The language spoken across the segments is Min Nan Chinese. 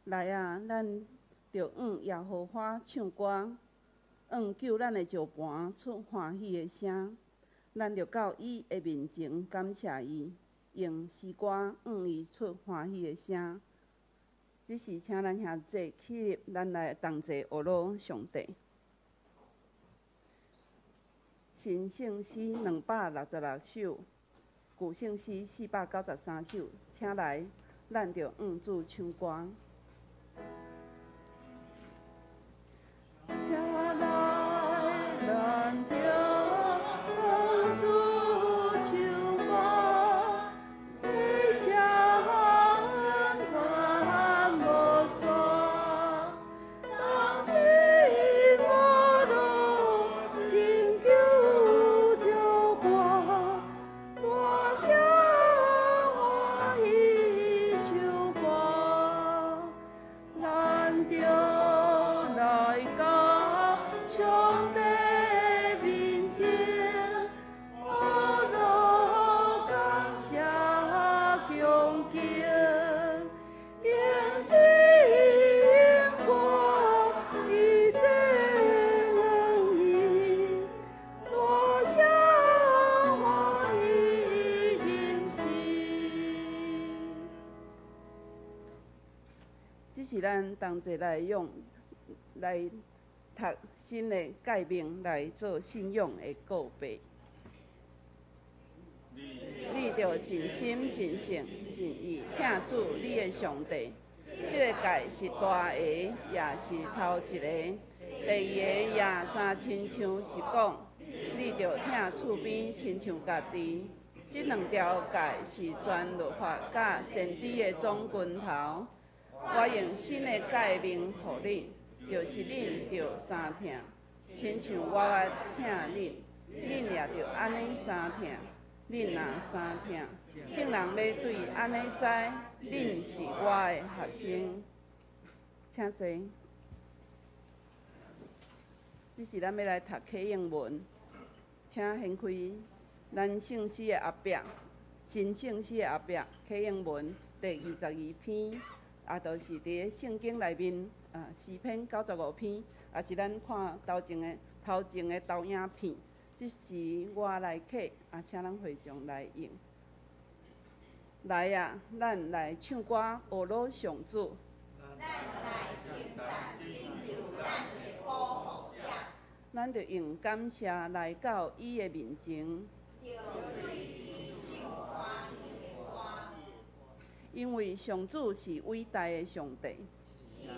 來啊，咱著向耶和華唱歌，向救咱的石磐出歡喜的聲。咱著到伊的面前感謝伊，用詩歌向伊出歡喜的聲。這時請咱兄弟起立，咱來同齊學魯上帝。新聖詩266首，舊聖詩493首，請來，咱著向主唱歌。請來，咱著向主唱歌，世上恩典無煞，當時無路，拯救石磐，大聲歡喜唱歌，咱著來到上帝面前，學魯感謝恭敬，用詩歌以讚伊，大聲歡喜吟詩。這是咱同齊來用來讀新的誡命來做信仰的告白。你著盡心、盡性、盡意疼主你的上帝。這个誡是大个，也是頭一個。第二个也相親像是講，你著疼厝邊親像家己。這兩條誡是全律法佮先知的總根頭。我用新的誡命予恁，就是恁著相疼，親像我愛疼恁，恁也著按呢相疼。恁若相疼，眾人欲對按呢知，恁是我的學生。請坐。這是咱欲來讀啟應文，請掀開咱聖詩的後壁，新聖詩的後壁，啟應文第22篇，也就是佇咧聖經內面啊，詩篇95篇，也是咱看頭前的投影片。這是我來啟，啊，請咱會眾來用。來啊，咱來唱歌，學魯上主。咱來稱讚拯救咱的保護者。咱著用感謝來到伊的面前。著對伊唱歡喜的歌。因為上主是偉大的上帝。是囊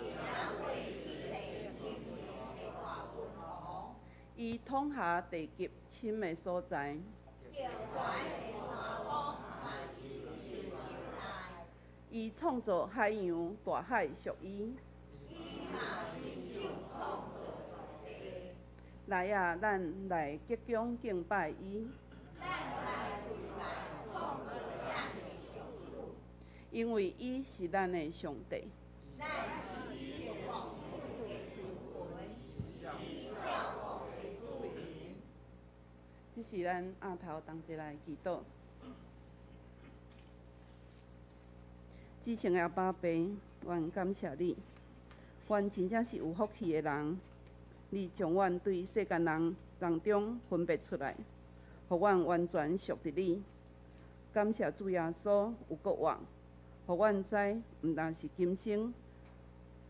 過一切生靈的大君王。伊統轄地極深的所在。極懸的山峰嘛是佇伊手內。伊創造海洋，大海屬伊。伊嘛親手創造陸地。來啊，咱來鞠躬敬拜伊。咱來跪拜創造咱的上主。因為伊是咱的上帝。咱是伊牧養的羊群，是伊照顧的子民。這是咱暗頭同齊來祈禱。至聖的阿爸父，阮感謝你，阮真正是有福氣的人。你將阮對世間人當中分別出來，予阮完全屬佇你。感謝主耶穌有復活，予阮知，毋但是今生，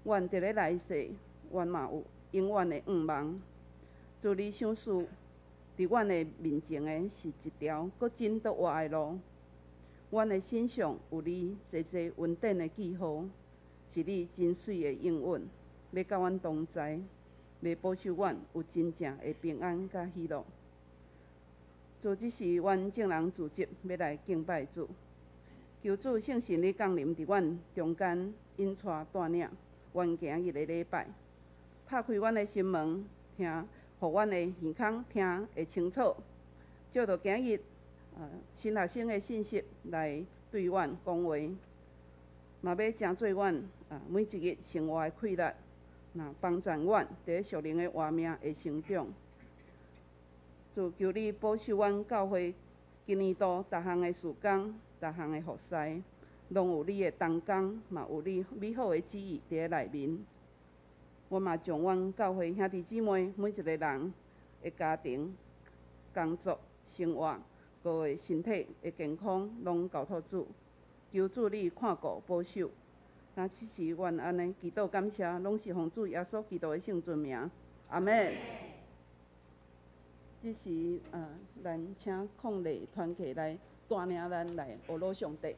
阮佇咧來世，阮嘛有永遠的向望。主你賞賜佇阮的面前的是一條閣真閣活的路。阮的身上有你濟濟恩典的記號，是你真媠的應允，欲佮阮同在，欲保守阮有真正的平安佮喜樂。主，這時阮眾人聚集，欲來敬拜主，求主聖神你降臨佇阮中間，引帶帶領阮今日的禮拜，拍開阮的心門，聽，予阮的耳孔聽會清楚。借著今日新學生的信息來對阮講話，嘛欲成做阮每一日生活的氣力，若幫助阮佇咧屬靈的活命的成長。主，求你保守阮教會今年度逐項的事工、逐項的服侍，攏有你的同工，嘛有你美好的旨意佇咧內面。我嘛將阮教會兄弟姊妹每一个人的家庭、工作、生活、閣的身體的健康，攏交託主，求主你看顧保守。那此時阮按呢祈禱感謝，攏是奉主耶穌基督的聖尊名，阿們。這時，咱請抗禮團契來帶領咱來學老上帝。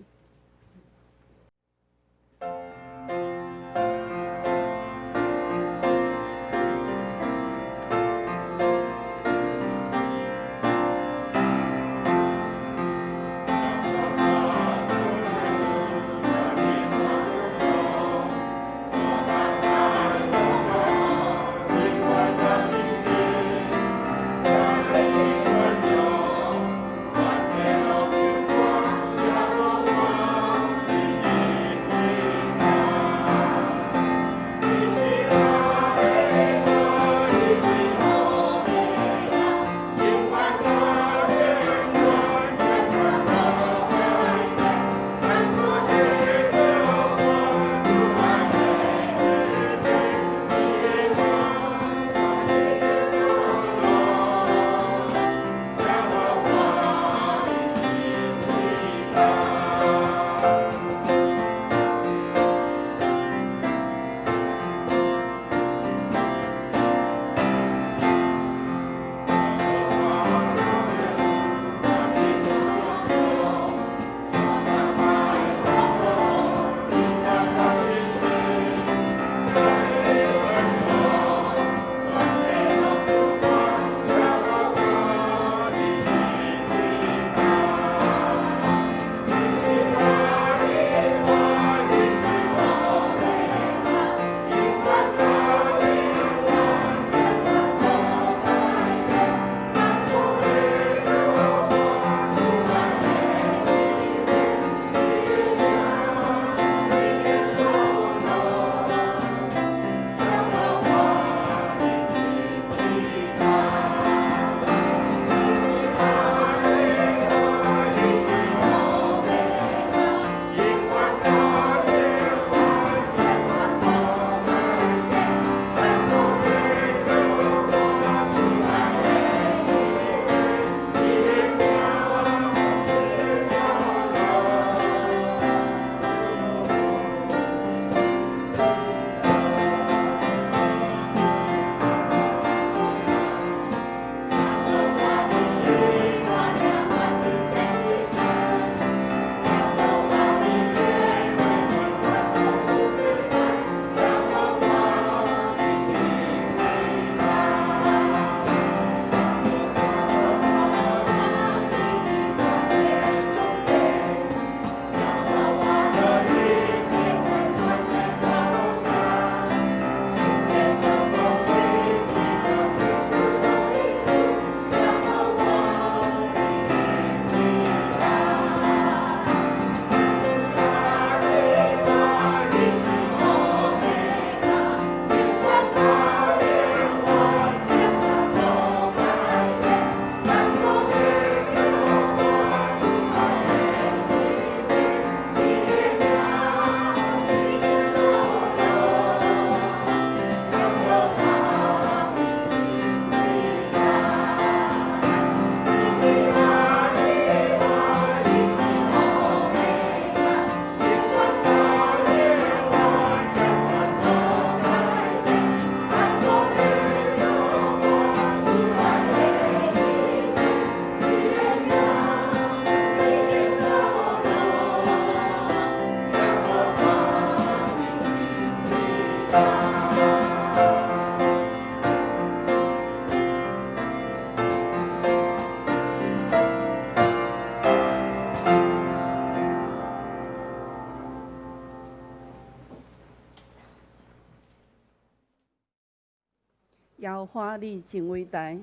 耶和華你真偉大，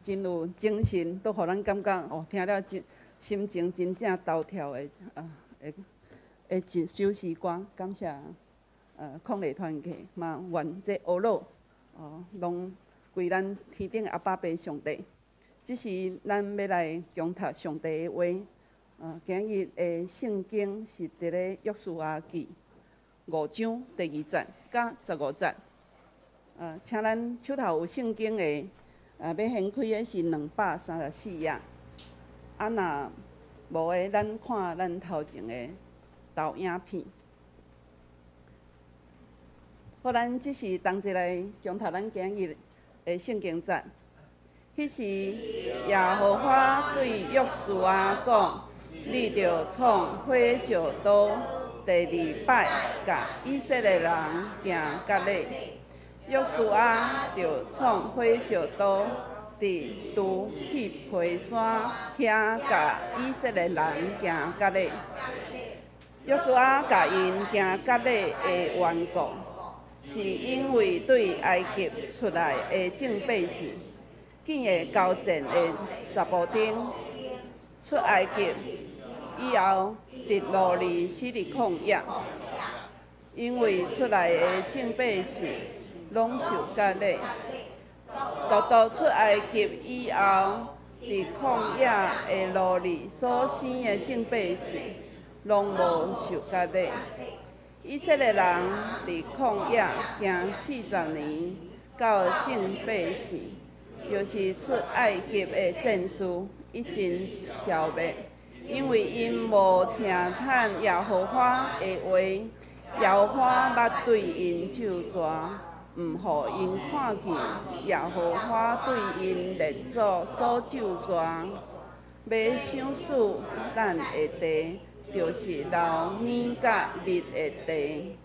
真有精神，都予咱感覺哦，聽了真心情真正投跳的啊，的一首詩歌，感謝抗禮團契嘛，願這呵咾哦，攏歸咱天頂的阿爸父上帝。這時咱欲來恭讀上帝的話，今日的聖經是佇咧約書亞記五章第二節佮十五節。請咱手頭有聖經的，欲掀開的是234頁。啊，若無的，咱看咱頭前的投影片。好，咱這是同齊來誦讀咱今日的聖經節。彼時，耶和華對約書亞講：你著創火石刀，第二擺共以色列人行割禮。約書亞就創火石刀，佇除去皮山遐共以色列人行割禮。約書亞共𪜶行割禮的緣故，是因為對埃及出來的眾百姓，見會交戰的查埔丁出埃及以後，佇路裡死佇曠野。因為出來的眾百姓攏受割禮，獨獨出埃及以後，佇曠野的路裡所生的眾百姓，攏無受割禮。以色列人佇曠野行40年，到眾百姓，就是出埃及的戰士，已經消滅，因為𪜶無聽從耶和華的話，耶和華捌對𪜶咒詛，毋予𪜶看見耶和華對𪜶列祖所咒詛，欲賞賜咱的地，就是流奶佮蜜的地。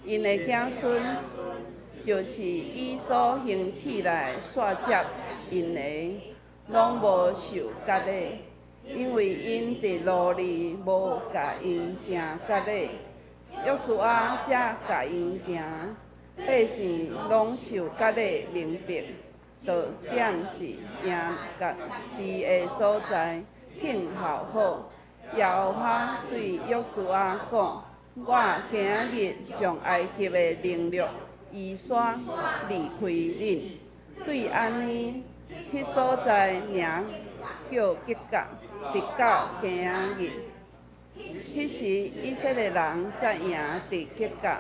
𪜶的子孫，就是以掃興起來紲接𪜶的，攏無受割禮，因為𪜶佇路裡無共𪜶行割禮。約書亞才共𪜶行，百姓攏受割禮明白，就踮佇營家己的所在聽候好。耶和華對約書亞講：我今日將埃及的凌辱移徙離開恁。對按呢，彼所在名叫吉甲，直到今日。彼時以色列人紮營佇吉甲。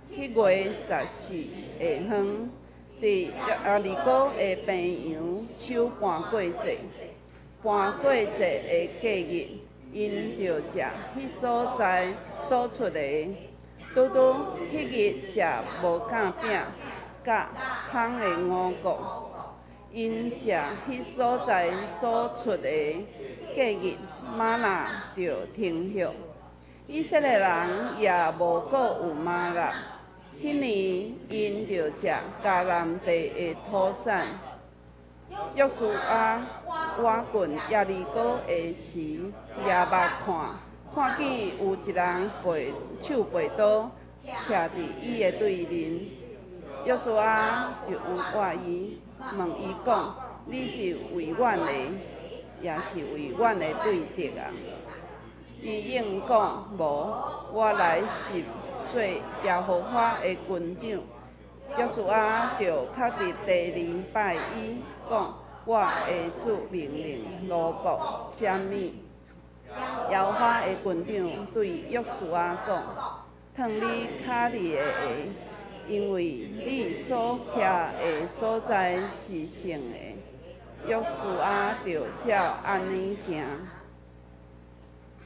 彼月14下昏，佇耶利哥的平陽守盤過節。盤過節的隔日，𪜶就食彼所在所出的。拄拄彼日食無酵餅佮烘的五穀，𪜶食彼所在所出的，隔日嗎哪就停歇。以色列人也無閣有嗎哪。彼年𪜶就食迦南地的土產。約書亞倚近耶利哥的時，舉目看，看見有一人背手背刀徛佇伊的對面。約書亞就倚伊，問伊講：你是為阮的，抑是為阮的對敵啊？伊應講：無，我來是做耶和華的軍長。約書亞就伏佇地裡拜伊，講：我的主命令奴僕啥物？耶和華的軍長對約書亞講：脫你跤裡的鞋，因為你所徛的所在是聖的。約書亞就照按呢行。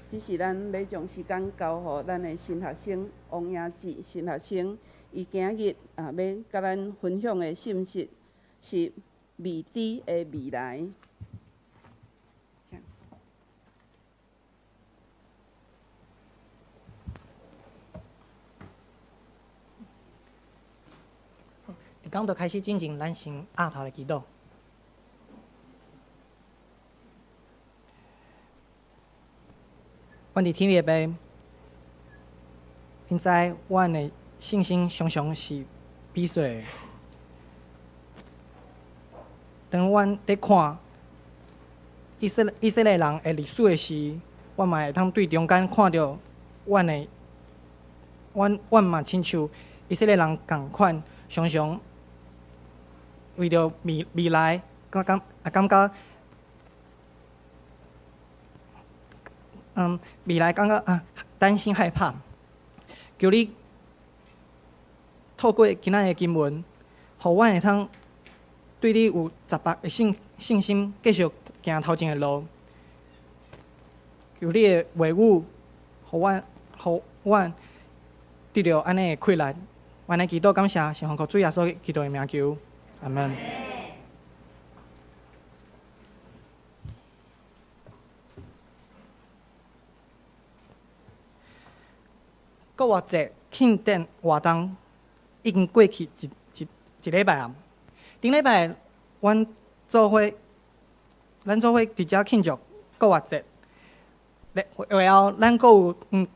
這是咱欲將時間交予咱的新學生王雅志新學生，伊今日欲共咱分享的信息是未知的未來。佇講道開始進前，咱先徛頭來祈禱。阮佇天的父，恁知阮的信心常常是微細的。當阮佇看以色列人的歷史的時，阮嘛會通對中間看著阮的，阮嘛親像以色列人仝款，常常為著未來，感覺未來感覺啊擔心害怕。求你透過今仔的經文，予阮會通對你有十百的信心，繼續行頭前的路。求你的話語，予阮得著按呢的氣力。阮來祈禱感謝，是奉靠主耶穌基督的名求，阿門。復活節慶典活動已經過去一禮拜啊。頂禮拜，阮做伙佇遮慶祝復活節。然後咱閣有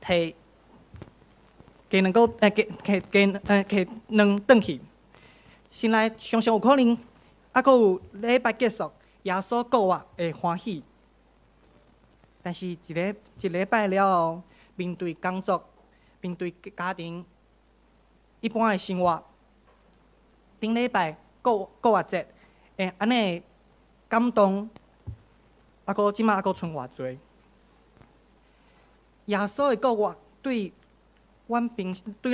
提雞卵糕，欸，雞雞雞欸提卵轉去。心內常常有可能，猶閣有禮拜結束，耶穌復活的歡喜。但是一禮拜了後，面對工作，面對家庭，一般的生活，頂禮拜復活節，會按呢感動，猶閣這馬猶閣賰偌濟？耶穌的復活對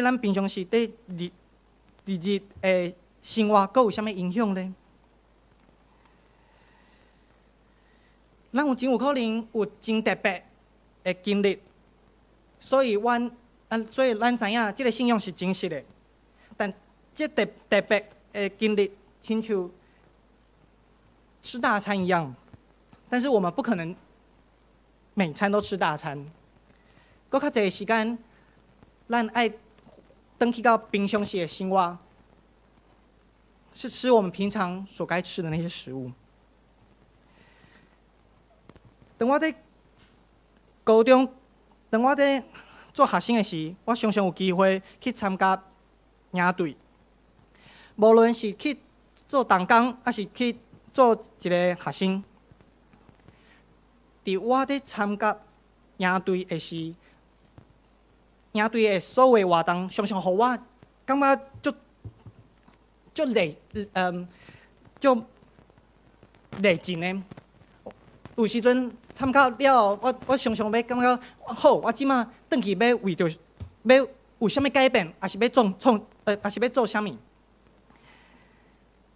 咱平常時佇日日日的生活，閣有啥物影響呢？咱有真有可能有真特別的經歷，所以咱知影這个信仰是真實的。但這特別的經歷，親像吃大餐一樣，但是我們不可能每餐都吃大餐。閣較濟時間，咱愛轉去到平常時的生活，是吃我們平常所該吃的那些食物。當我佇高中，當我佇做學生的時，我常常有機會去參加營隊，無論是去做同工，抑是去做一个學生。佇我佇參加營隊的時，營隊的所有活動，常常予我感覺足足熱，足熱情的。有時陣參加了後，我常常欲感覺好，我這馬轉去欲為著欲有啥物改變，抑是欲創創，抑是欲做啥物。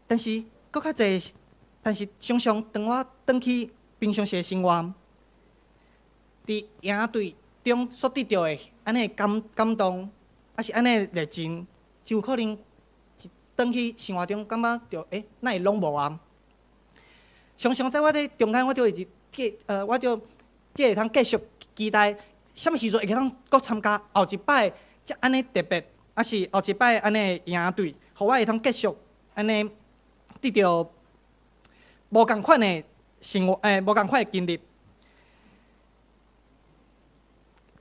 但是閣較濟，但是常常當我轉去平常時的生活，佇營隊中所得著的按呢感動，抑是按呢熱情，就有可能一轉去生活中，感覺著哪會攏無啊？常常在我佇中間，我就這會通繼續期待，啥物時陣會當閣參加後一擺這按呢特別，抑是後一擺按呢營隊，予我會通繼續按呢得著無仝款的生活，無仝款的經歷。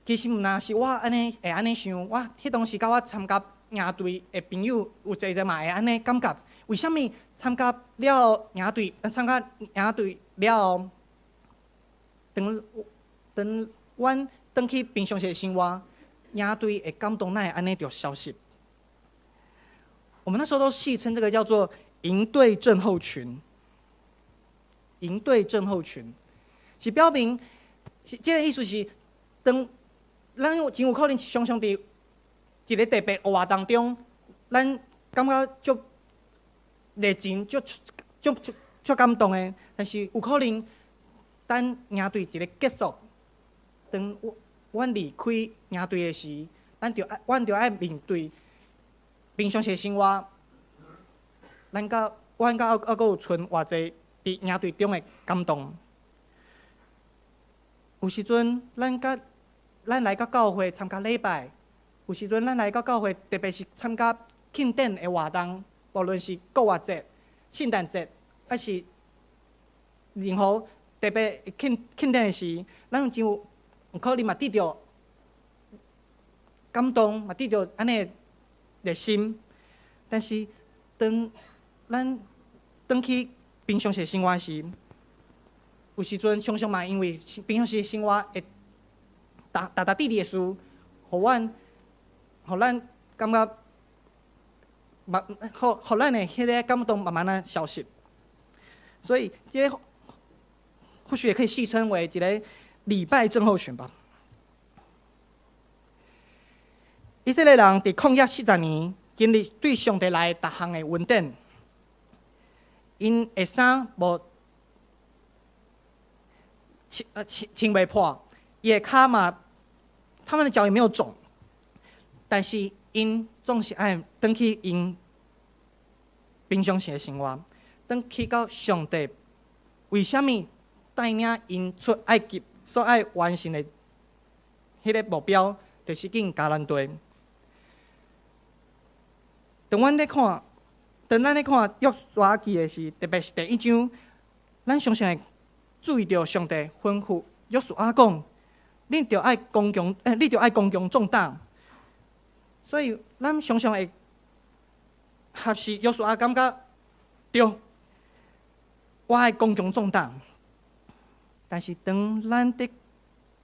其實毋但是我按呢會按呢想，我彼當時佮我參加營隊的朋友有濟濟嘛會按呢感覺。為啥物參加營隊了後，當阮轉去平常時的生活，營隊的感動哪會按呢就消失？我們那時候都戲稱這個叫做營隊症候群。營隊症候群是表明，是這個意思是，當咱有真有可能常常佇一个特別活動中，咱感覺足熱情、足足足足感動的，但是有可能等營隊一个結束，當阮離開營隊的時，阮就愛面對平常時的生活，咱佮猶閣有賰偌濟佇營隊中的感動。有時陣，咱來到教會參加禮拜，有時陣咱來到教會，特別是參加慶典的活動，無論是復活節、聖誕節，抑是任何特別慶典的時，咱真有可能嘛得著感動，嘛得著按呢熱心。但是當咱轉去平常時生活時，有時陣常常嘛因為平常時生活會踏踏踏滴滴的事，予咱感覺，慢，予咱的彼个感動慢慢仔消失。所以，這个或許也可以戲稱為一个禮拜症候群吧。以色列人佇曠野四十年，經歷對上帝來逐項的恩典，𪜶的衫無穿穿穿袂破，伊的跤嘛，他們的腳也沒有腫，但是𪜶總是愛轉去𪜶平常時的生活，轉去到上帝為啥物帶領𪜶出埃及所愛完成的彼个目標，就是進迦南地。當阮咧看，當咱咧看約書亞記的時，特別是第一章，咱常常會注意著上帝吩咐約書亞講：你著愛剛強，你著愛剛強壯膽。所以，咱常常會合時約書亞感覺對，我愛剛強壯膽。但是當咱佇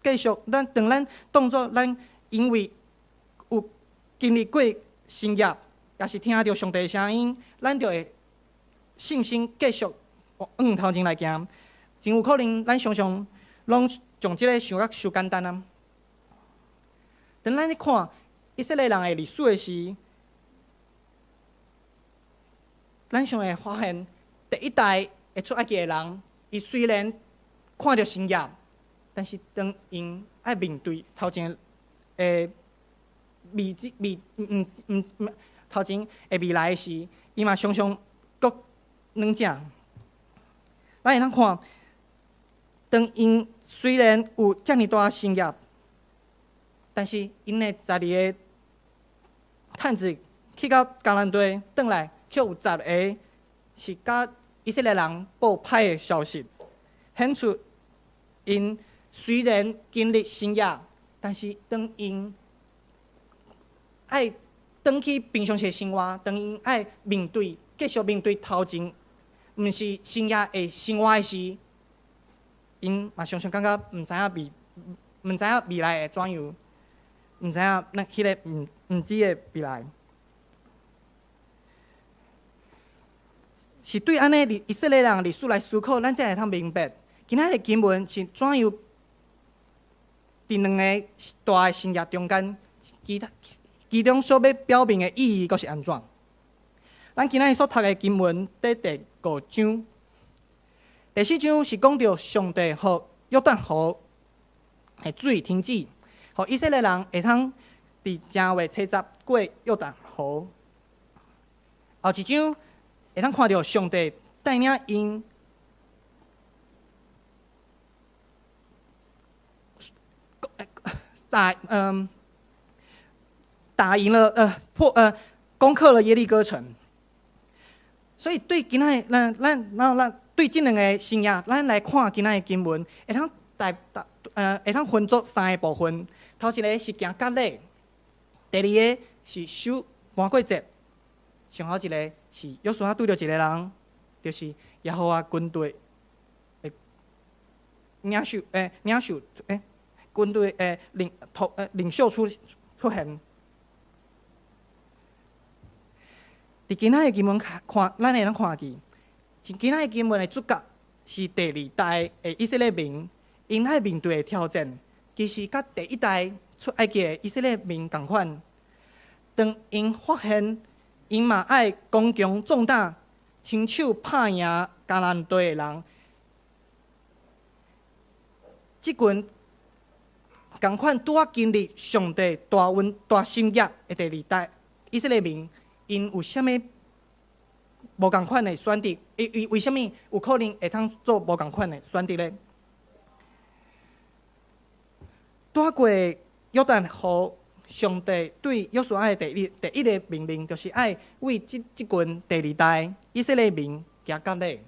繼續，咱當咱當做咱因為有經歷過神蹟，也是聽著上帝的聲音，咱就會信心繼續往頭前來行。真有可能，咱常常攏將這个想甲傷簡單啊。當咱咧看以色列人的歷史的時，咱常會發現第一代會出埃及的人，伊雖然看著神蹟，但是當𪜶愛面對頭前的未知未毋毋毋頭前的未來的時，伊嘛常常閣軟正。咱會當看，當𪜶雖然有遮爾大神蹟，但是𪜶的十二个探子去到迦南地，轉來卻有十个是佮以色列人報歹的消息，顯出𪜶雖然經歷神蹟，但是當𪜶愛轉去平常時的生活，當𪜶愛面對繼續面對頭前，毋是神蹟的生活的時，𪜶嘛常常感覺毋知影未來會怎樣，毋知影咱彼个毋知的未來。是對按呢以色列人歷史來思考，咱才會通明白，今仔日經文是怎樣佇兩个大的神蹟中間，其他其中所欲表明的意義，閣是按怎？咱今仔日所讀的經文佇第五章，第四章是講著上帝予約旦河的水停止，予以色列人會通佇正月初十過約旦河。後一章會通看著上帝帶領𪜶打贏了攻克了耶利哥城。所以對今仔日咱咱咱咱對這兩个神蹟，咱來看今仔日經文，會通大大會通分做三个部分。頭一个是行割禮，第二个是守逾越節，上後一个是約書亞拄著一个人，就是耶和華軍隊的領袖，領袖，軍隊的領袖出現。佇今仔日經文看，咱會通看見，今仔日經文的主角是第二代的以色列民，𪜶愛面對的挑戰，其實佮第一代出埃及的以色列民仝款。當𪜶發現𪜶嘛愛剛強壯膽，親手拍贏迦南地的人，這群仝款拄仔經歷上帝大恩大神蹟的第二代以色列民，𪜶有啥物無仝款的選擇？伊伊為啥物有可能會通做無仝款的選擇咧？拄仔過約旦河，上帝對約書亞的第一个命令，就是愛為這群第二代以色列民行割禮。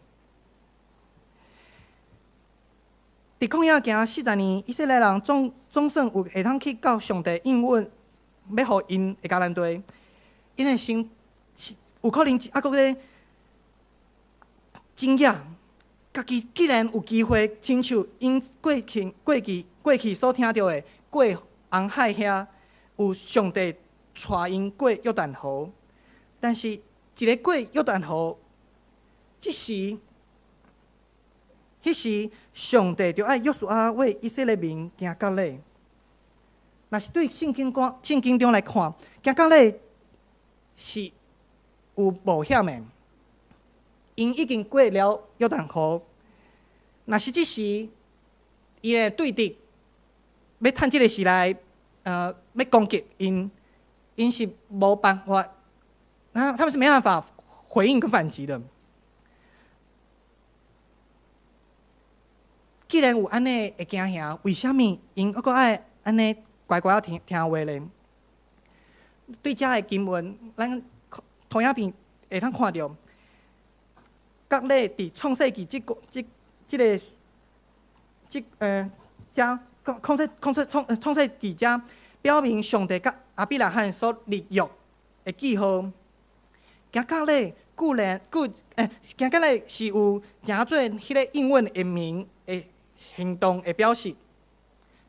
佇曠野行四十年，以色列人總算有會通去到上帝應允欲予𪜶的迦南地。𪜶的心有可能猶閣咧驚訝，家己竟然有機會親像𪜶過去所聽著的，過紅海遐有上帝帶𪜶過約旦河，但是一个過約旦河，這時彼時，上帝就愛約書亞為以色列民行割禮。若是對聖經講聖經中來看，行割禮是有冒險的。𪜶已經過了約旦河，若是這時伊的對敵欲趁這个時來，欲攻擊𪜶，𪜶是無辦法，那他們是沒辦法回應跟反擊的。既然有按呢的驚嚇，為啥物𪜶猶閣愛按呢乖乖仔聽聽話咧？對遮的經文，咱投影片會通看著，割禮佇創世記這個這這个這遮創世創世創創世記遮表明上帝佮亞伯拉罕所立約的記號。行割禮固然固行割禮是有誠做彼个應允的名的行動的表示，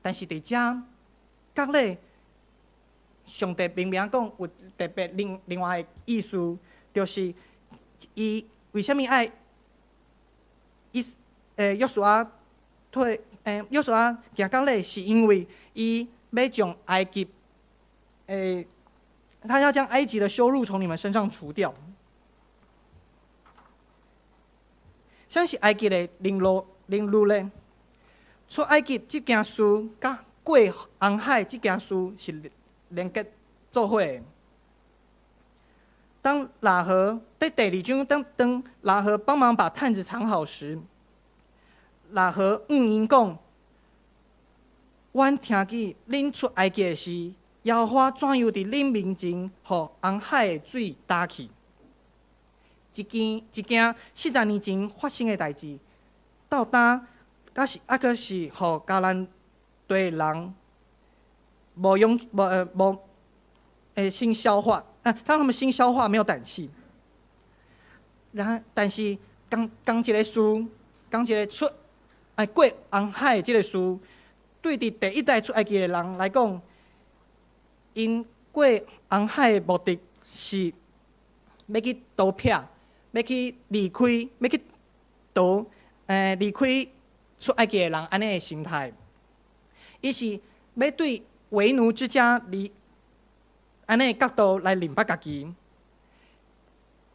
但是佇遮割禮，上帝明明講有特別另外的意思，就是伊為啥物愛伊約書亞退約書亞行割禮，是因為伊欲將埃及他要將埃及的羞辱從你們身上除掉。啥是埃及的凌辱凌辱咧？出埃及這件事，佮過紅海這件事是連結做伙的。當喇合佇第二章，當當喇合幫忙把探子藏好時，喇合向𪜶講：阮聽見恁出埃及的時，耶和華怎樣佇恁面前，予紅海的水焦去。一件40年前發生的代誌，到今猶是猶閣是予迦南地人無勇無無心消化，讓他們心消化沒有膽氣。然後，但是仝仝一个事，仝一个出過紅海這个事，對佇第一代出埃及的人來講，𪜶過紅海的目的是欲去逃避，欲去離開，欲去逃，離開出埃及的人按呢的心態。伊是欲對為奴之家離按呢的角度來認捌家己。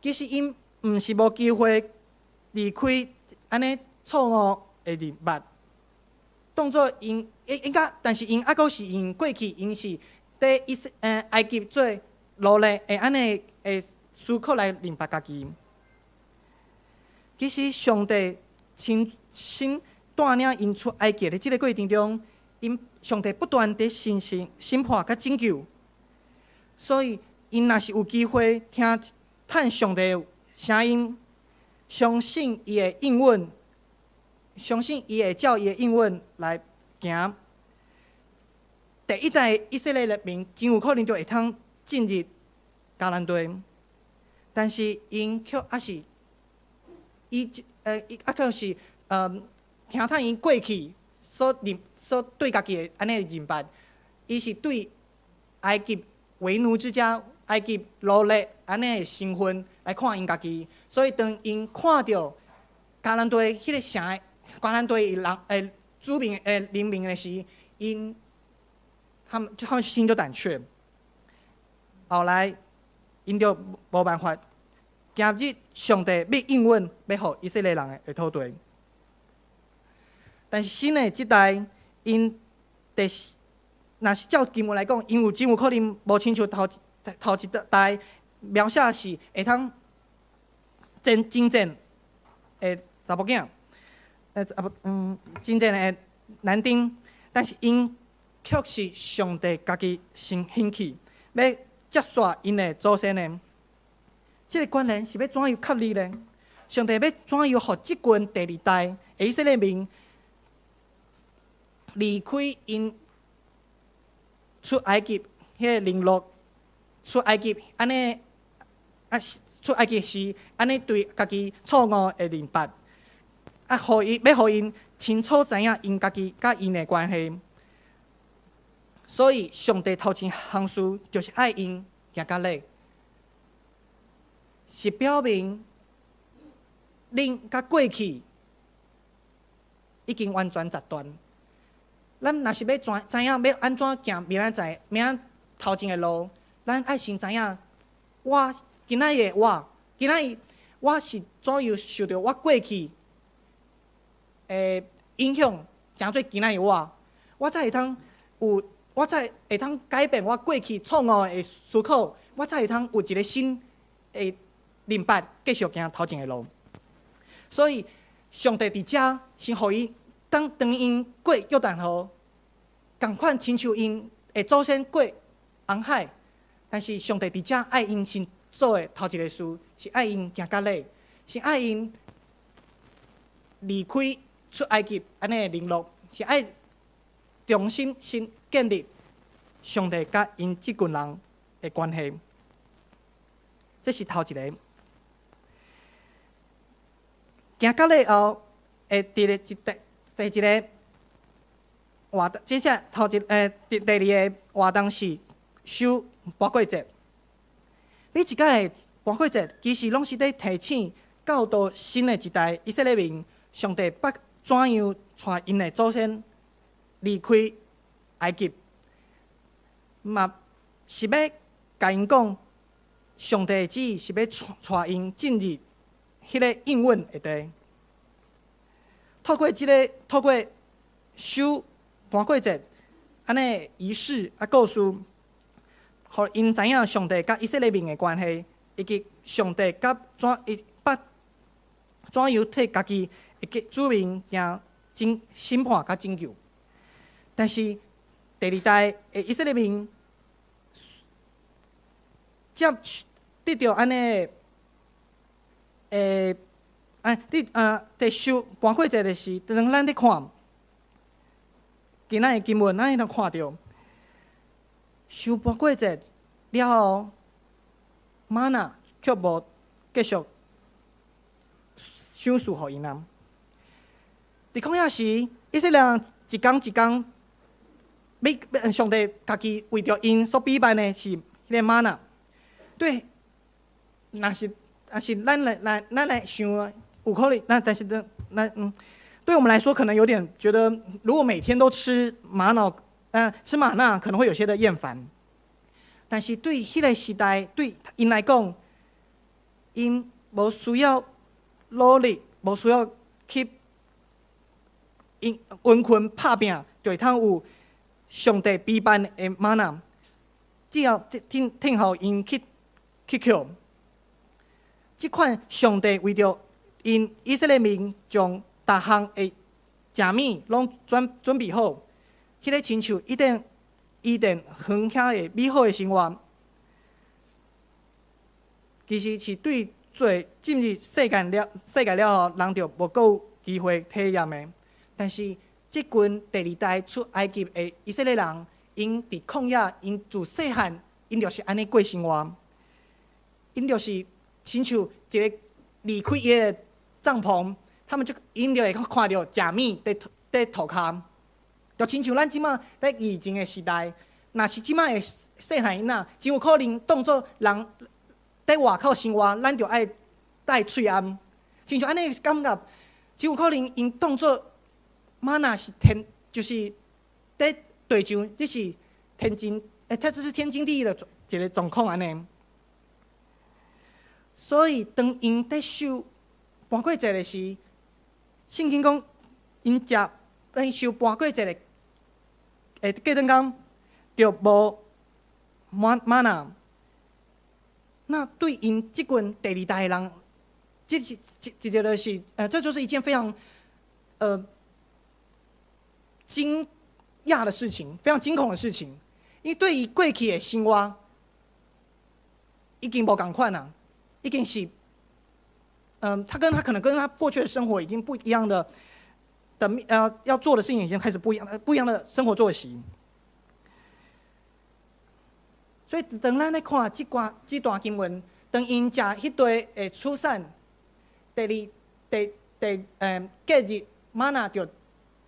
其實𪜶毋是無機會離開按呢錯誤的認捌，當做𪜶應該，但是𪜶猶閣是用過去𪜶是佇以色埃及做奴隸的按呢的思考來認捌家己。其實上帝親身帶領𪜶出埃及的這個過程中，𪜶上帝不斷佇審審審判佮拯救，所以𪜶若是有機會聽探上帝的聲音，相信伊的應允，相信伊會照伊的應允來行。第一代以色列人民真有可能就會通進入迦南地，但是𪜶卻猶是以猶閣是聽探𪜶過去所認所對家己的按呢認捌，伊是對埃及為奴之家、埃及奴隸按呢的身份來看𪜶家己，所以當𪜶看著迦南地彼个城、迦南地人子民人民的時，𪜶他們心就膽怯。後來𪜶就無辦法行入上帝欲應允欲予以色列人的土地。但是新的這代，𪜶第若是照經文來講，𪜶有真有可能無親像頭頭一代描寫是會通真真正的查某囝，啊無真正的男丁，但是𪜶卻是上帝家己先興起，欲接續𪜶的祖先的。這个觀念是欲怎樣確立呢？上帝欲怎樣予這群第二代的以色列民離開𪜶出埃及彼个凌辱，出埃及按呢啊出埃及時按呢對家己錯誤的認捌，啊，予伊欲予𪜶清楚知影𪜶家己佮𪜶的關係。所以上帝頭前項事就是愛𪜶行割禮，是表明恁佮過去已經完全截斷。咱若是欲知影欲按怎行明仔載、明仔頭前的路，咱愛先知影我今仔日的我，今仔日我是怎樣受著我過去的影響，成做今仔日我，我才會通有，我才會通改變我過去錯誤的思考，我才會通有一个新的認識，繼續行頭前的路。所以，上帝佇遮先予伊當當𪜶過約旦河，仝款親像𪜶的祖先過紅海，但是上帝佇遮愛𪜶先做的頭一个事，是愛𪜶行割禮，是愛𪜶離開出埃及按呢的凌辱，是愛重新先建立上帝佮𪜶這群人的關係。這是頭一个。行割禮後，會佇咧一第第一个活動，這只頭一第第二個活動是守跋過節。每一屆的跋過節，其實攏是佇提醒教導新的一代以色列民，上帝捌怎樣帶𪜶的祖先離開埃及，嘛是欲共𪜶講，上帝的旨意是欲帶𪜶進入彼个應允的地。透過這个，透過守跋過節，按呢儀式啊故事，予𪜶知影上帝佮以色列民的關係，以及上帝佮怎伊捌怎樣替家己的子民行審審判佮拯救。但是第二代的以色列民接得著按呢，哎，你佇守跋過節的時，當咱咧看今仔的經文，咱會通看著守跋過節了後，嗎哪卻無繼續賞賜予𪜶啊。佇曠野時，以色列人一工一工，欲上帝家己為著𪜶所備辦的是彼个嗎哪。對，若是咱來想，有可能，那但是那對我們來說可能有點覺得，如果每天都吃瑪瑙，吃嗎哪可能會有些的厭煩。但是對彼个時代，對𪜶來講，𪜶無需要努力，無需要去𪜶勤奮拍拚，就會通有上帝備辦的嗎哪，只要聽聽候𪜶去抾。這款上帝為著𪜶以色列民將逐項的食物攏準備好，彼个親像伊甸園遐的美好的生活，其實是對罪進入世界了後，人就無閣有機會體驗的。但是這群第二代出埃及的以色列人，𪜶佇曠野，𪜶自細漢，𪜶就是按呢過生活，𪜶就是親像一个離開伊的帳篷，他們就𪜶就會看著食物佇塗跤，就親像咱這馬佇疫情的時代，若是這馬的細漢囡仔，真有可能當做人佇外口生活，咱就愛戴喙罨，親像按呢感覺，真有可能𪜶當做嗎哪是天，就是佇地上，這是天經，這是天經地義的一个狀況按呢。所以當𪜶佇守跋過節的時，聖經講𪜶食𪜶守跋過節的，過轉工就無嗎哪。那對𪜶這群第二代的人，這是這這就是，這就是一件非常驚訝的事情，非常驚恐的事情。因為對於過去的生活，已經無仝款啊，已經是，他可能跟他過去的生活已經不一樣的，要做的事情已經開始不一樣，不一樣的生活作息。所以當咱咧看這段經文，當𪜶食彼塊的出產，第二、第第隔日嗎哪就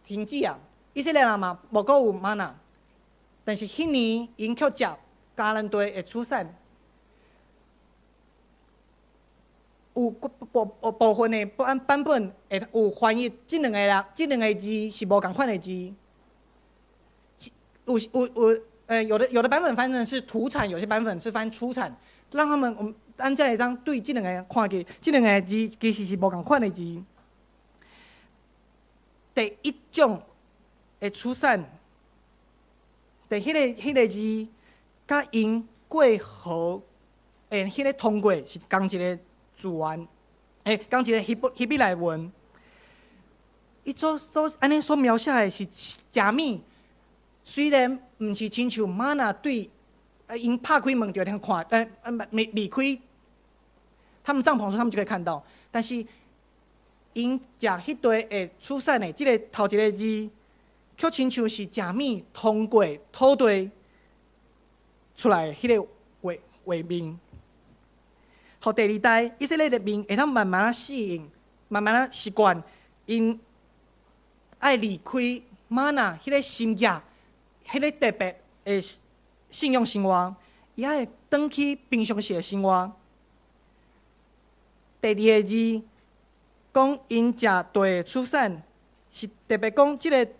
停止啊！以色列人嘛無閣有嗎哪，但是彼年𪜶卻食迦南地的出產。有部分的版本會有翻譯，這兩个字是無仝款的字。有有有，有的版本翻成是土產，有些版本是翻出產，讓他們我們按這會當對這兩个看見，這兩个字其實是無仝款的字。第一種的出產，彼个字，佮𪜶過河的彼个通過是仝一个字源，仝一个希伯來文。伊所按呢所描寫的是食物，雖然毋是親像嗎哪對，𪜶拍開門就通看，離開他們帳篷時，他們就可以看到。但是𪜶食彼塊的出產的這个頭一个字，卻親像是食物通過土地出來的彼个畫面。予第二代以色列的民會當慢慢仔適應，慢慢仔習慣，𪜶愛離開嗎哪彼個深夜，彼个特別的信仰生活，伊愛轉去平常時的生活。第二个字講𪜶食地出產，是特別講這个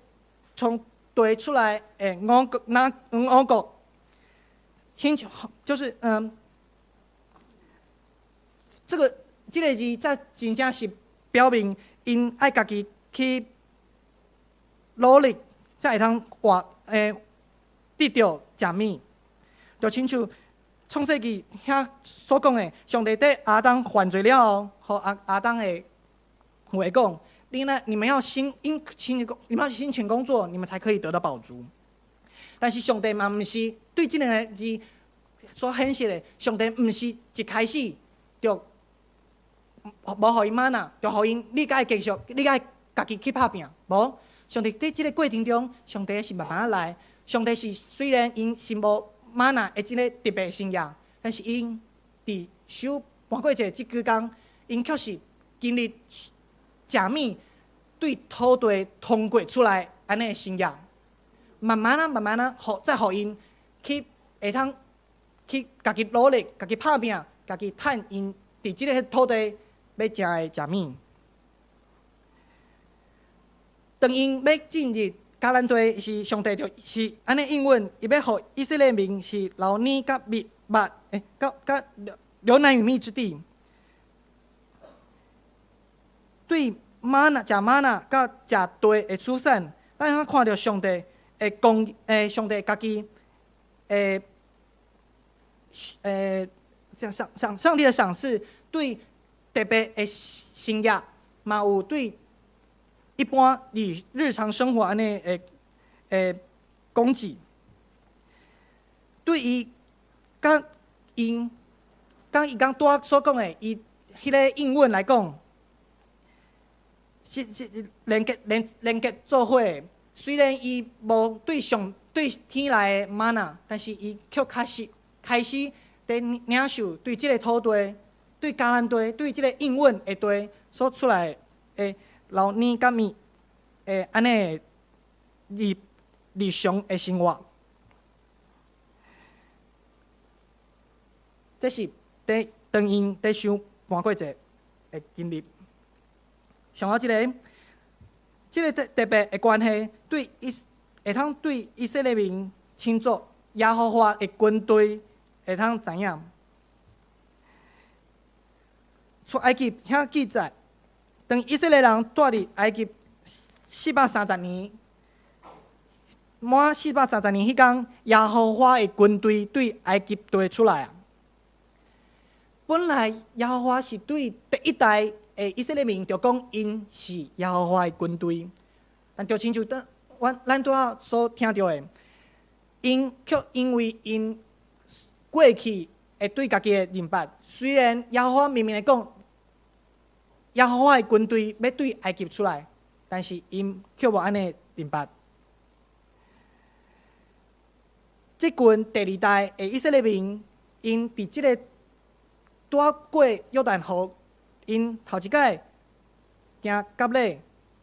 從地出來的五穀，那五穀，親像就是這个字才真正是表明𪜶愛家己去努力，才會通活得著食物。就親像創世記遐所講的，上帝佇亞當犯罪了後，予亞當的話講：你呢？你們要辛因辛工，你們要辛勤工作，你們才可以得到飽足。但是上帝嘛毋是對這兩个字所顯示的，上帝毋是一開始就無予𪜶嗎哪，就予𪜶你愛繼續，你愛家己去拍拚。無，上帝佇這个過程中，上帝是慢慢來。上帝是雖然𪜶是無嗎哪的這个特別生業，但是𪜶佇守盤過節這幾工，𪜶卻是經歷食物對土地通過出來按呢的生業，慢慢仔、慢慢仔，予再予𪜶去會通去家己努力、家己拍拚、家己趁𪜶佇這个土地欲食的食物。當𪜶欲進入迦南地時，上帝就是按呢應允，伊欲予以色列民是流奶佮蜜蜜，佮流奶與蜜之地。對嗎哪食嗎哪佮食地的出產，咱通看著上帝的公，上帝家己的，上帝的賞賜，對特別的生業，嘛有對一般日日常生活按呢的供給。對伊，佮𪜶，佮伊剛拄仔所講的，伊彼个應允來講，是連結做伙。雖然伊無對上對天來的嗎哪，但是伊卻開始開始佇領受對這个土地、對迦南地、對這个應允的地所出來的流奶佮蜜的按呢日日常的生活。這是佇當𪜶佇守盤過節的經歷。上後一个，這个特別的關係，會通對以色列民稱作耶和華的軍隊，會通知影。出埃及遐記載，當以色列人蹛佇埃及四百三十年，滿四百三十年彼工，耶和華的軍隊對埃及地出來啊。本來耶和華是對第一代的以色列民就講，𪜶是耶和華的軍隊，但就親像當阮拄仔所聽著的，𪜶卻因為𪜶過去會對家己的認捌，雖然耶和華明明會講，耶和華的軍隊欲對埃及出來，但是𪜶卻無按呢認捌。這群第二代的以色列民，𪜶佇這个拄仔過約旦河，𪜶頭一擺行割禮，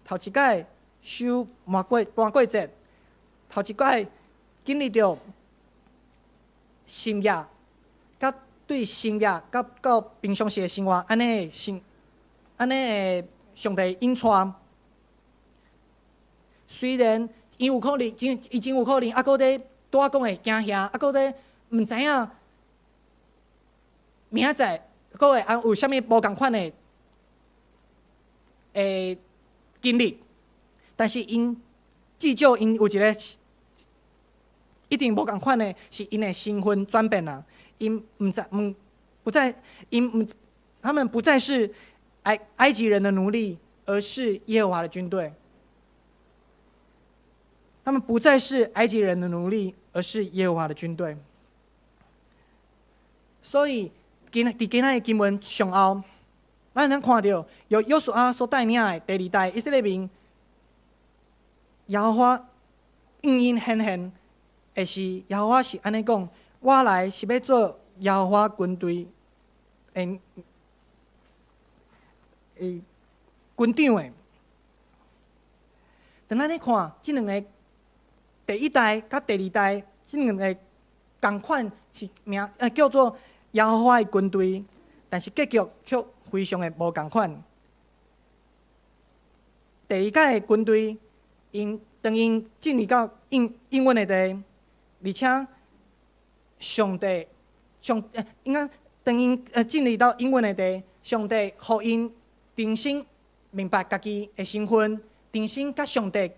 頭一擺守盤過節，頭一擺經歷著深夜佮對新約佮到平常時的生活，按呢生，按呢的上帝引帶。雖然伊有可能，真伊真有可能，猶閣咧拄仔講的驚嚇，猶閣咧毋知影明仔載閣會按有啥物無仝款的的經歷，但是𪜶至少𪜶有一個一定無仝款的，是𪜶的身份轉變啊！𪜶毋再毋不再𪜶毋，他們不再是埃及人的奴隸，而是耶和華的軍隊。他們不再是埃及人的奴隸，而是耶和華的軍隊。所以，今佇今仔的經文上後，咱通看著由約書亞所帶領的第二代以色列民，耶和華應𪜶顯現的時，耶和華是按呢講：我來是欲做耶和華軍隊的軍長的。當咱咧看這兩个第一代佮第二代這兩个仝款是名，叫做耶和華的軍隊，但是結局卻非常的無仝款。第二屆的軍隊，𪜶當𪜶進入到應應允的地，而且上帝上應該當𪜶進入到應允的地，上帝予𪜶重新明白家己的身份，重新佮上帝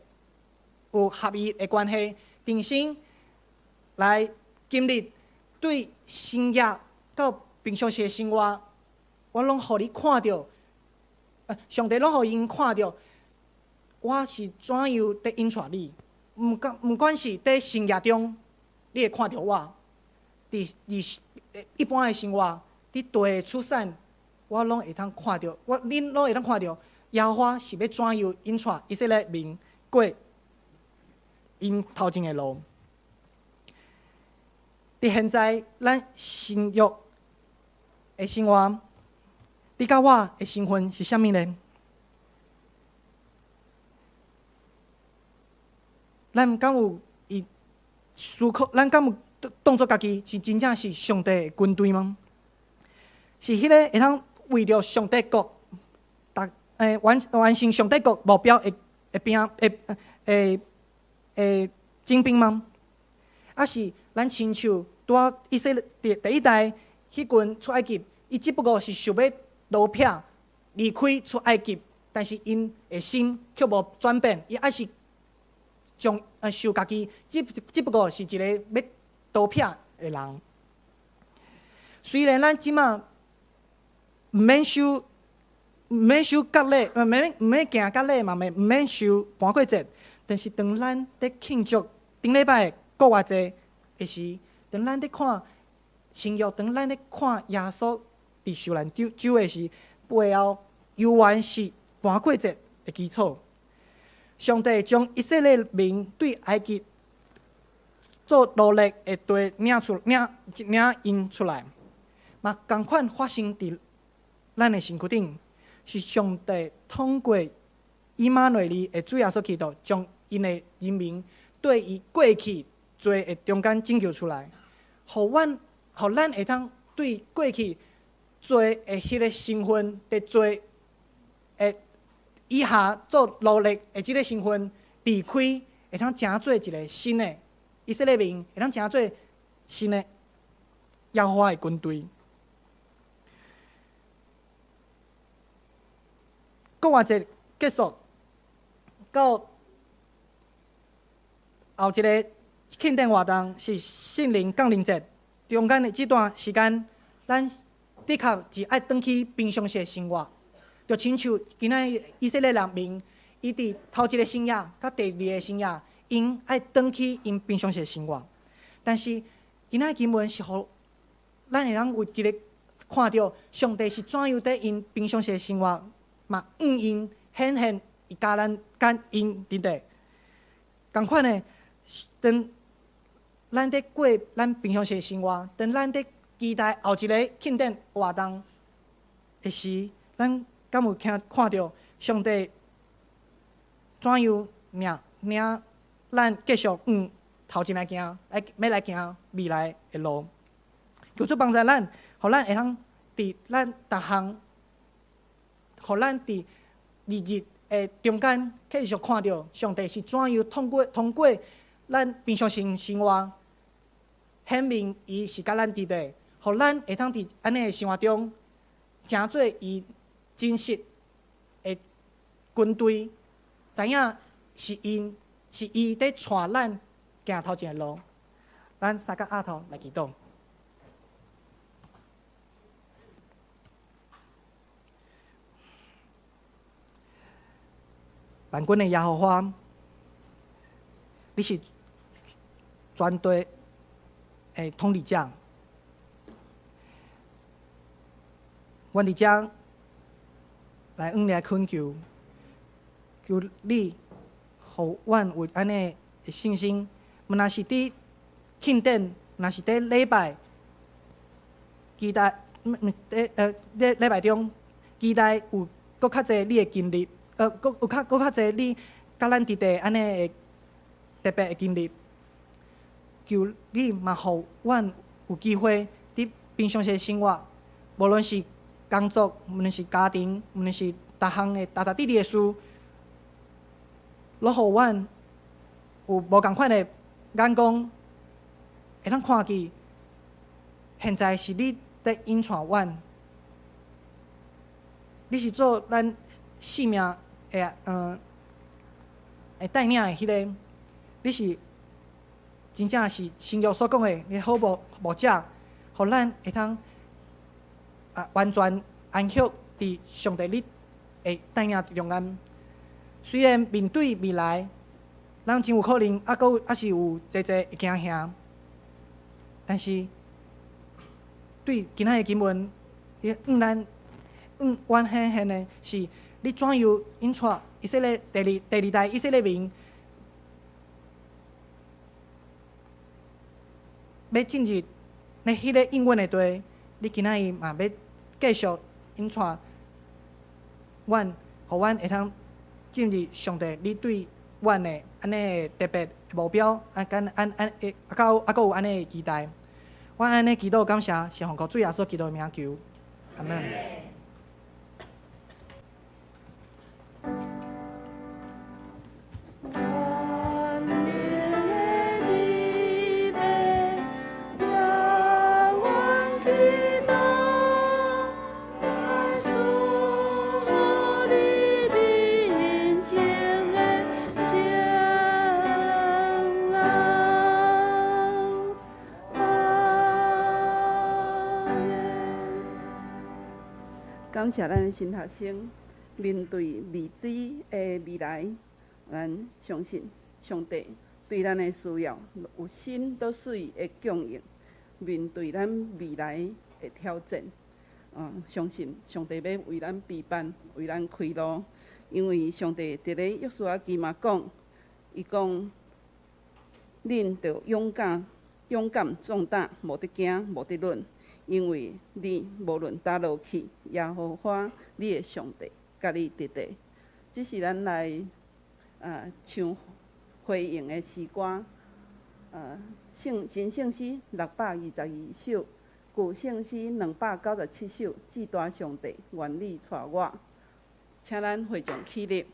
有合一的關係，重新來經歷對新約到平常時的生活，我攏予你看著，上帝攏予𪜶看著，我是怎樣佇引帶你，毋管是佇新約中，你會看著我，佇一般的生活，佇地的出產，我攏會通看著，我恁攏會通看著，耶和華是欲怎樣引帶以色列民過𪜶頭前的路。佇現在，咱新約的生活，你佮我的身份是啥物呢？咱敢有伊思考？咱敢有當做家己是真正是上帝的軍隊嗎？是彼个會通為著上帝國，達完成上帝國目標的的兵的的的精兵嗎？抑是咱親像拄仔以色列第一代彼群出埃及，伊只不過是想欲逃避離開出埃及，但是𪜶的心卻無轉變，伊猶是將受家己只不過是一個欲逃避的人。雖然咱這馬毋免守割禮，毋免行割禮嘛，毋免守盤粿節，但是當咱佇慶祝頂禮拜復活節的時，當咱佇看新約，當咱佇看耶穌佇受難周的時，背後猶原是盤粿節的基礎。上帝將以色列民對埃及做奴隸的地領出領領𪜶出來，嘛仝款發生佇咱的身軀頂，是上帝通過以馬內利的主耶穌基督，將𪜶的人民對伊過去罪的中間拯救出來，予阮，予咱會當對過去罪的彼个身份，佇罪的以下做奴隸的這个身份離開，會當成做一个新的以色列民，會當成做新的耶和華的軍隊。復活節結束，到後一个慶典活動是聖靈降臨節，中間的這段時間，咱的確是愛轉去平常時的生活，就親像今仔以色列人民，伊佇頭一个新約佮第二个新約，𪜶愛轉去𪜶平常時的生活。但是今仔經文是予咱會當有一个看著上帝是怎樣佇𪜶平常時的生活，嘛向𪜶顯現伊佮咱佮𪜶佇底。仝款的，當咱佇過咱平常時的生活，當咱佇期待後一个慶典活動的時，咱敢有聽看著上帝怎樣領領咱繼續向頭前來行，來欲來行未來的路。求主幫助咱，予咱會通佇咱逐項，予咱佇日日的中間，繼續看著上帝是怎樣通過咱平常時生活，顯明伊是佮咱佇咧，予咱會通佇按呢的生活中，成做伊真實的軍隊，知影是𪜶是伊佇帶咱行頭前的路。咱三角額頭來祈禱。萬軍的耶和華，你是全地的統治者。阮佇遮來向你來懇求，求你予阮有按呢的信心，毋若是佇慶典，若是佇禮拜，期待，毋毋佇禮拜中，期待有閣較濟你的經歷，閣有較閣較濟你佮咱佇佇按呢的特別的經歷。求你嘛，予阮有機會佇平常時生活，無論是工作，無論是家庭，無論是逐項的逐逐滴滴的事，攏予阮有無仝款的眼光，會當看見，現在是你佇引帶阮，你是做咱性命的會帶領的彼个，你是真正是新約所講的，你好牧者，予咱會通完全安息佇上帝你的帶領中間。雖然面對未來，咱真有可能猶閣猶是有濟濟會驚嚇，但是對今仔的經文，伊向咱向阮顯現的是，你怎樣引帶以色列第二代以色列民，欲進入咧彼个應允的地，你今仔日嘛欲繼續引帶阮，予阮會通進入上帝你對阮的按呢特別目標，啊，敢按按會啊，閣猶閣有按呢的期待。我按呢祈禱感謝，是奉靠主耶穌基督的名求，阿門。全能的禮拜，夜晚祈禱，愛賜予你面前的晴朗。阿們。感謝咱的新學生面對未知的未來，咱相信上帝對咱的需要有新到水的供應。面對咱未來的挑戰，相信上帝欲為咱備辦，為咱開路。因為上帝佇咧約書亞記嘛講，伊講，恁著勇敢、勇敢壯膽，無得驚，無得忍，因為你無論佗落去，耶和華你的上帝佮你佇咧。這是咱來唱回應的詩歌，新聖詩622首，舊聖詩297首。至大上帝，願你帶我，請咱會眾起立。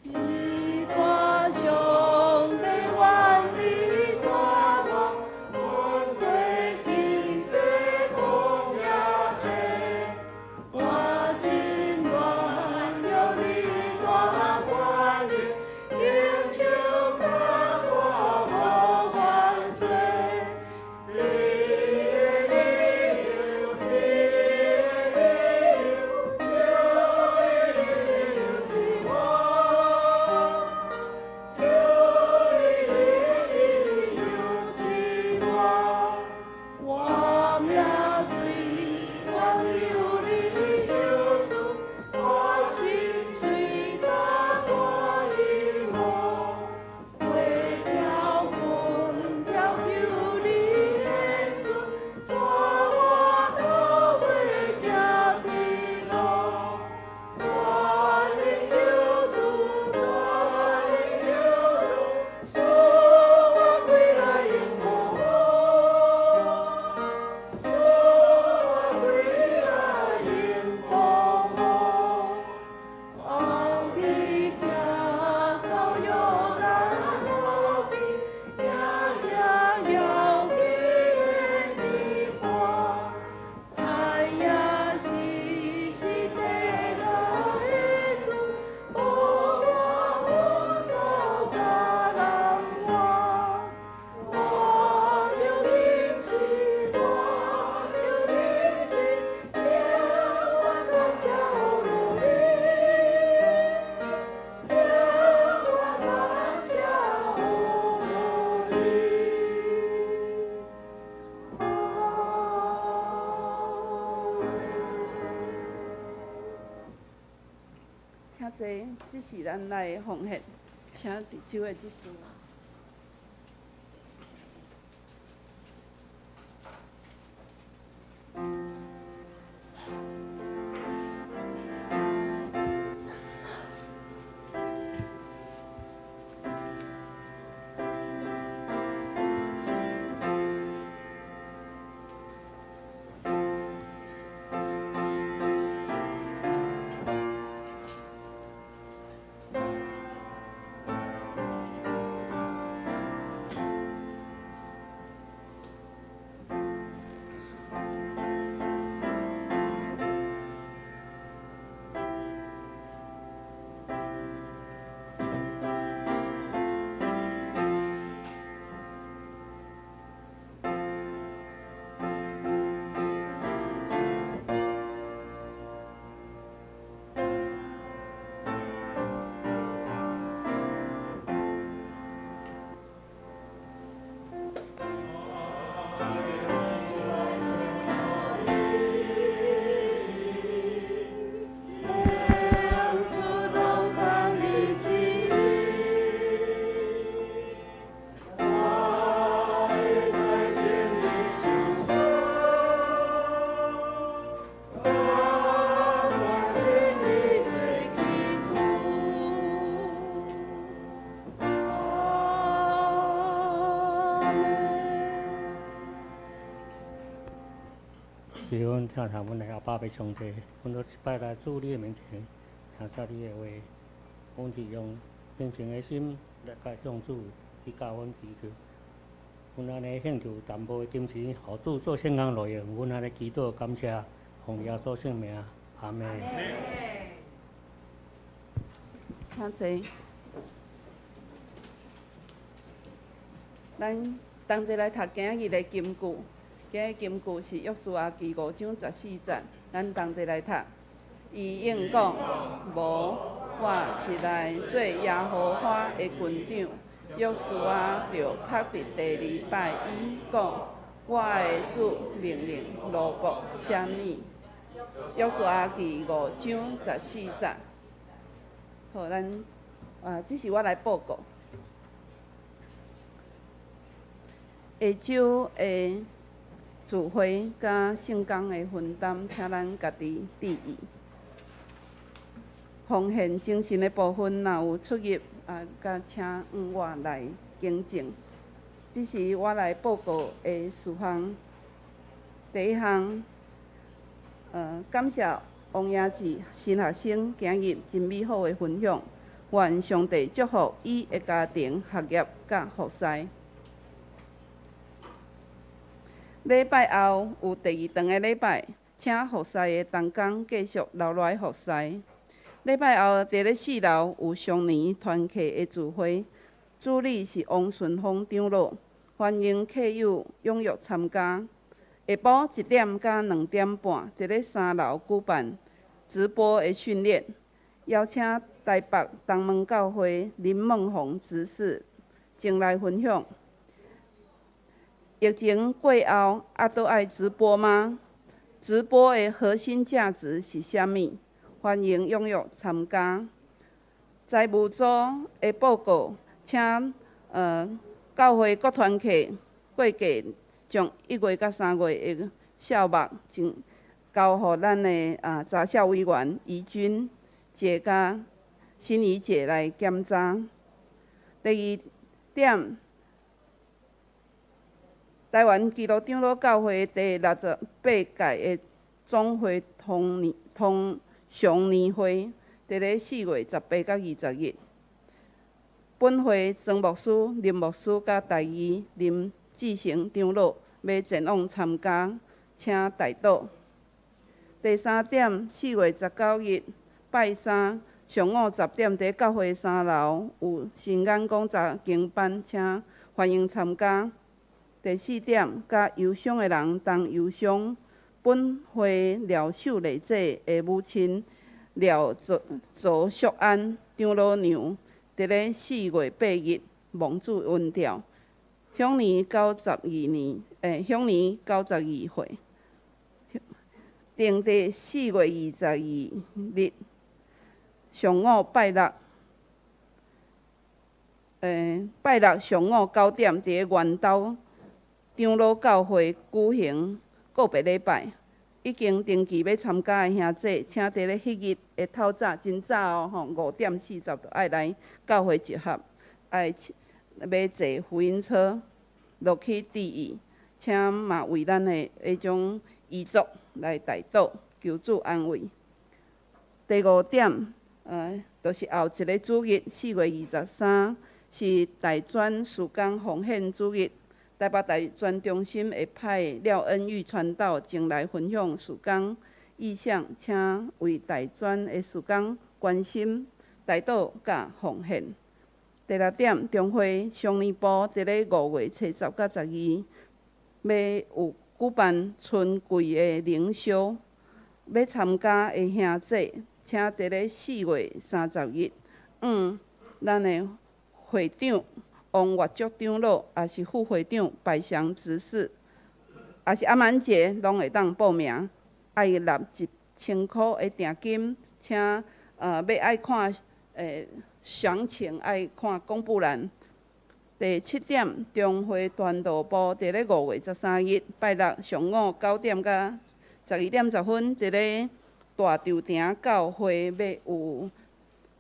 至大上帝，願你帶我，阮過今世曠野地，我真願著你大權力，用手牽我無犯罪。你的力量請坐，這是咱來奉獻，請佇酒的執事。是阮疼疼阮的阿爸父上帝，阮閣一擺來主你的面前，聽著你的話，阮是用虔誠的心來共向主去教阮祈求。阮按呢獻上淡薄的金錢，予主做聖工路用。阮按呢祈禱感謝，奉耶穌聖名，阿們。請坐。咱同齊來讀今日的金句。今日金句是約書亞記五章十四節，咱同齊來讀。伊應講：無，我是來做耶和華的軍長。約書亞就伏佇地裡拜伊，講：我的主命令奴僕啥物？約書亞記五章十四節。好，咱啊，這是我來報告。下晝的聚會佮聖工的分擔，請咱家己注意。奉獻精神的部分，若有出入啊，佮請我來更正。這是我來報告的事項。第一項，感謝王雅志新學生今日真美好的分享，願上帝祝福伊的家庭、學業佮服侍。禮拜後有第二頓的禮拜，請服侍的同工繼續留落來服侍。禮拜後佇咧四樓有雙年團契的聚會，主理是王順峰長老，歡迎客友踴躍參加。下晡1點到2點半，佇咧三樓舉辦直播的訓練，邀請台北東門教會林孟宏執事前來分享。疫情過後，猶閣愛直播嗎？直播的核心價值是啥物？歡迎踴躍參加。財務組的報告，請教會各團契過計將1月佮3月的數目，交予咱的查校委員怡君姐佮心怡姐來檢查。第二點。台灣基督長老教會第68屆的總會通常年會，佇咧4月18到20日。本會曾牧師、林牧師佮大義林志成長老欲前往參加，請代禱。第三點，4月19日拜三上午10點，佇教會三樓有新眼光查經班，請歡迎參加。第四點，佮憂傷的人同憂傷。本會廖秀麗姐的母親廖卓淑安長老娘，佇咧4月8日亡主恩吊，享年92年，享年92歲。定佇4月22日上午拜六，拜六上午9點，佇咧元兜長老教會舉行告別禮拜。已經登記欲參加的兄弟，請佇咧彼日的透早，真早哦，吼，5點40就愛來教會集合，愛欲坐福音車落去致意，請嘛為咱的彼種遺族來代禱，求主安慰。第五點，就是後一個主日，4月23，是大專事工奉獻主日。台北大專中心會派廖恩玉傳道前來分享事工異象，請為大專的事工關心、代禱佮奉獻。第六點，中會少年部佇咧5月初十佮十二，欲有舉辦春季的靈修，欲參加的兄弟，請佇咧4月30日，咱的會長王月竹長老，抑是副會長白祥執事，抑是阿滿姐，攏會當報名，愛納1000箍的訂金，請欲愛看詳情愛看公布欄。第七點，中會傳道部佇咧5月13日拜六上午9點到12點10分，佇咧大稻埕教會欲有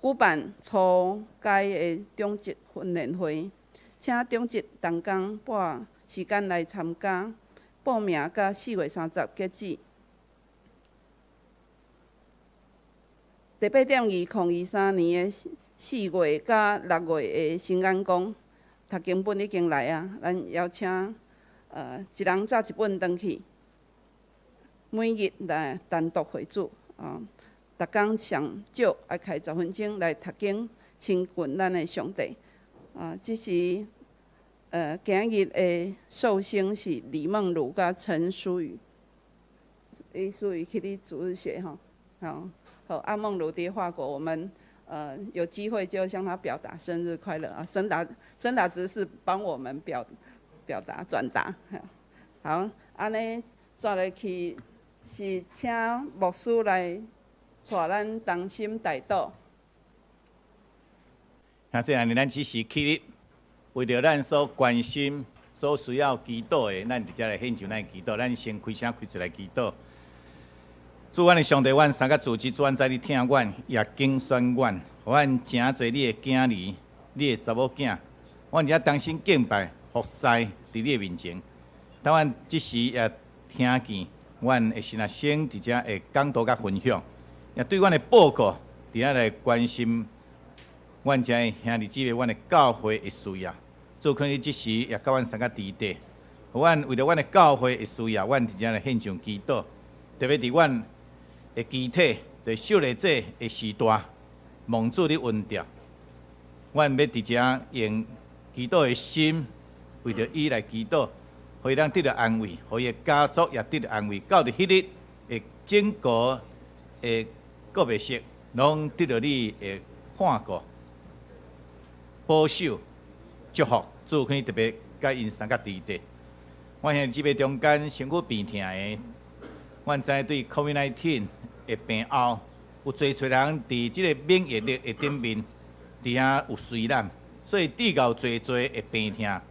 舉辦初階的長執訓練會，請長執同工撥時間來參加，報名到4月30截止。第八點，2023年的4月佮6月的新眼光讀經本已經來啊，咱邀請一人紮一本轉去，每日來單獨會主啊，逐工上少愛開10分鐘來讀經，親近咱的上帝。啊，這是今日的壽星是李夢如佮陳淑宇，伊淑宇去佇主日學吼，好，好，阿夢如佇法國，我們有機會就向他表達生日快樂啊！森達執事幫我們表達轉達，好，按呢煞落去是請牧師來帶咱同心代禱。兄弟，按呢，咱這時起立，為著咱所關心、所需要祈禱的，咱佇遮來獻上咱的祈禱。咱先開聲開喙來祈禱。主，阮的上帝，阮三個主旨，主，阮知你疼阮，也揀選阮，予阮成做你的囝兒，你的查某囝。阮遮同心敬拜、服侍佇你的面前。當阮這時也聽見，阮的神學生佇遮的講道佮分享，也對阮的報告，佇遐來關心阮遮的兄弟姊妹，阮的教會的需要。主，懇你這時也佮阮三個佇底，予阮為著阮的教會的需要，阮佇遮來獻上祈禱，特別佇阮的肢體，佇受禮者的時代，蒙主你恩賜，阮欲佇遮用祈禱的心，為著伊來祈禱，予伊通得著安慰，予伊的家族也得著安慰。到佇彼日的整個的告別式，攏得著你的看顧、保守、祝福。主懇你特別佮𪜶三個佇底。阮兄弟姊妹中間身軀病痛的，阮知對 COVID-19 的病後，有濟濟人佇這个免疫力的頂面，佇遐有傳染，所以致到濟濟的病痛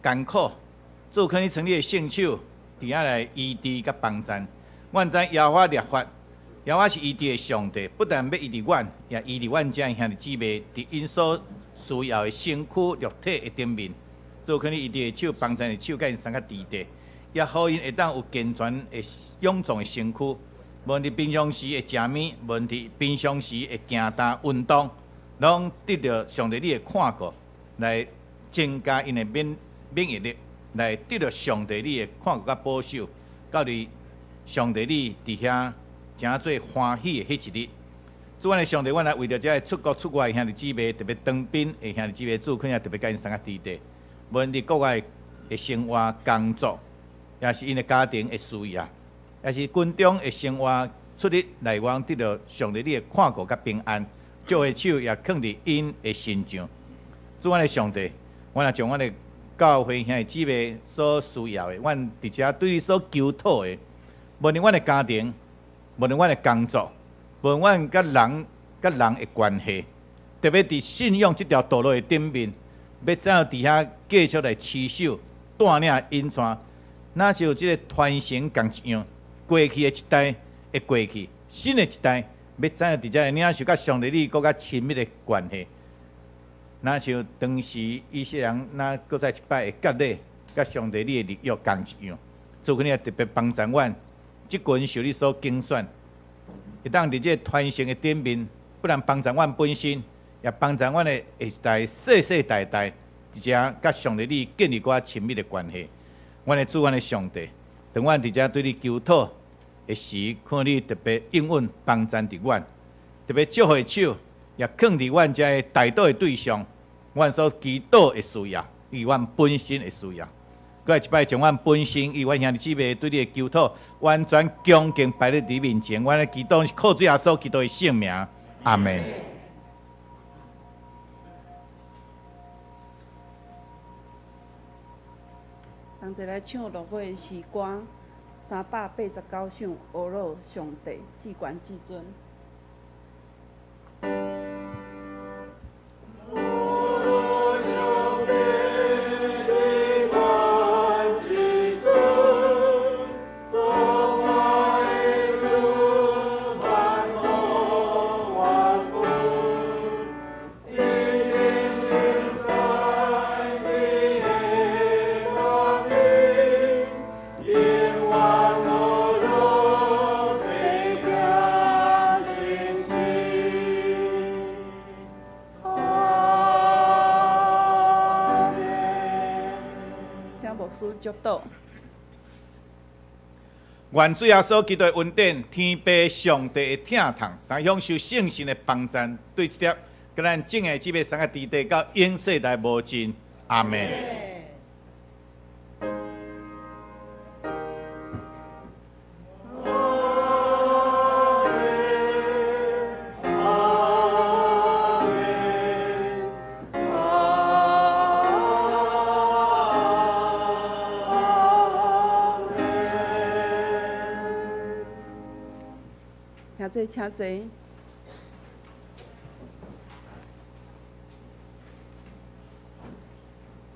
艱苦。主懇你垂你的聖手，佇遐來醫治佮幫贊。阮知耶和華立法，耶和華是醫治的上帝，不但欲醫治阮，也醫治阮遮的兄弟姊妹，佇𪜶所需要的身軀、肉體的頂面。主懇你醫治的手、幫贊的手，佮𪜶三個佇底，也予𪜶會當有健全的勇壯的身軀。無論佇平常時會食物，無論佇平常時會行動運動，攏得著上帝你的看顧，來增加𪜶的免疫力，來得著上帝你的看顧佮保守，到佇上帝你佇遐成做歡喜的彼一日。主，阮的上帝，阮來為著這个出國出外的兄弟姊妹，特別當兵的兄弟姊妹，主懇也特別佮𪜶三個佇底。無論佇國外的生活工作，抑是𪜶的家庭的需要，抑是軍中的生活出入來往，得著上帝你的看顧佮平安，祝福的手也囥佇𪜶的身上。主，阮的上帝，阮也將阮的教會兄弟姊妹所需要的，阮佇遮對你所求討的，無論阮的家庭，無論阮的工作，無論阮佮人佮人的关系，特别伫信仰这条道路的顶面，欲怎样伫遐继续来持守带领引带，若像这个传承仝一样，过去的一代会过去，新的一代欲怎样伫遮领受佮上帝你阁较亲密的关系？若像当时以色列人，若阁再一摆会割礼，佮上帝你的立约仝一样，主你也特别帮助阮，这群受你所拣选，会当伫这个传承的顶面，不但帮助阮本身，也帮助阮的下一代世世代代，伫遮佮上帝你建立阁较亲密的关系。阮的主，阮的上帝，当阮伫遮对你求讨的时，看你特别应允帮助伫阮，特别祝福的手也囥伫阮遮的代祷的对象，阮所祈祷的需要，以阮本身的需要。阁来一摆将阮本身与阮兄弟姊妹对你的求讨，完全恭敬摆伫你面前。阮的祈祷是靠主耶稣基督的圣名，阿们。同齐来唱落尾的诗歌，389首，呵咾上帝，至悬至尊。祝祷。愿主耶稣基督的恩典、天父上帝的疼痛，三享受圣神的帮助，对这粒佮咱众个姊妹三个弟弟到永世代无尽。阿们。兄弟，请坐。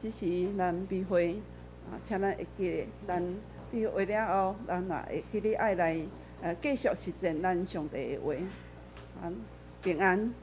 这时咱美会啊，请咱会记得，咱美会了后，咱也会记得爱来继续实践咱上帝的话。啊，平安。